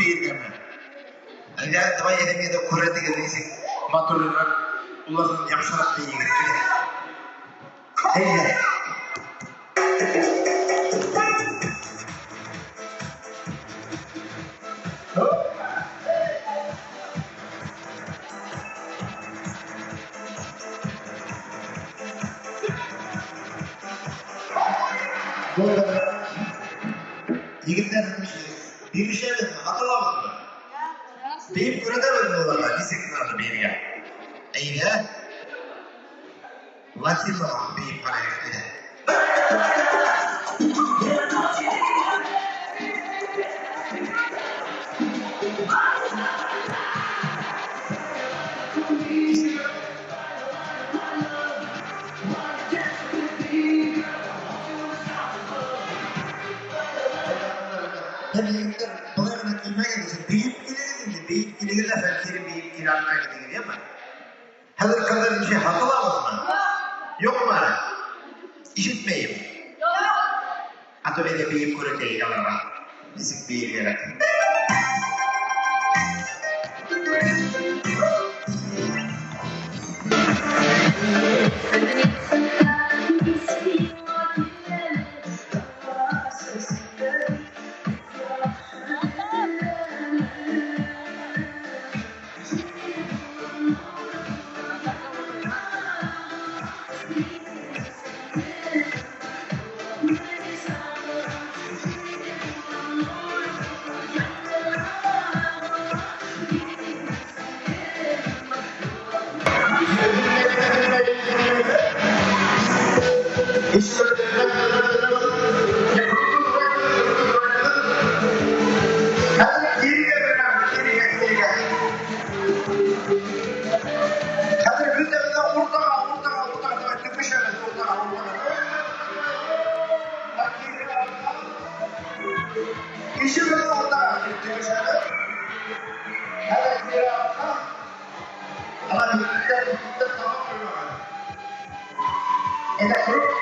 бейергәме? Әйҙә, давай әйҙә, миңә дә күрһәтегеҙ нисек матурыраҡ, уларҙан яҡшыраҡ бейегеҙ. Әйҙә. Егеттәр, бирешәбеҙме, һатылабыҙмы? Бейеп күрһәтәбеҙме уларға, нисек надо бейергә? Әйҙә. Латиноға бейеп ҡарайыҡ, әйҙә. Һеҙ, егеттәр, былай ғына килмәгеҙ, бейеп килегеҙ инде, бейеп килегеҙ ҙә һәм кире бейеп кире артҡа китегеҙ, йәме? Хәҙер ҡыҙҙар нисә һатылабыҙмы? Юҡмы? Ишетмәйем. А то әйҙә бейеп күрһәтәйек аларға. Нисек бейергә кәрәк. Хәҙер кирегә бирәм, кирегә, кирегә. Хәҙер бөтәбеҙ ҙә уртаға, уртаға, уртаға, давай төкөшәбеҙ, уртаға, уртаға. Кире артҡа. Ишек уртаға төкөшәбеҙ. Хәҙер кире артҡа. Ана егеттәр, егеттәр тамам ҡуймаған. Әйҙә, круг.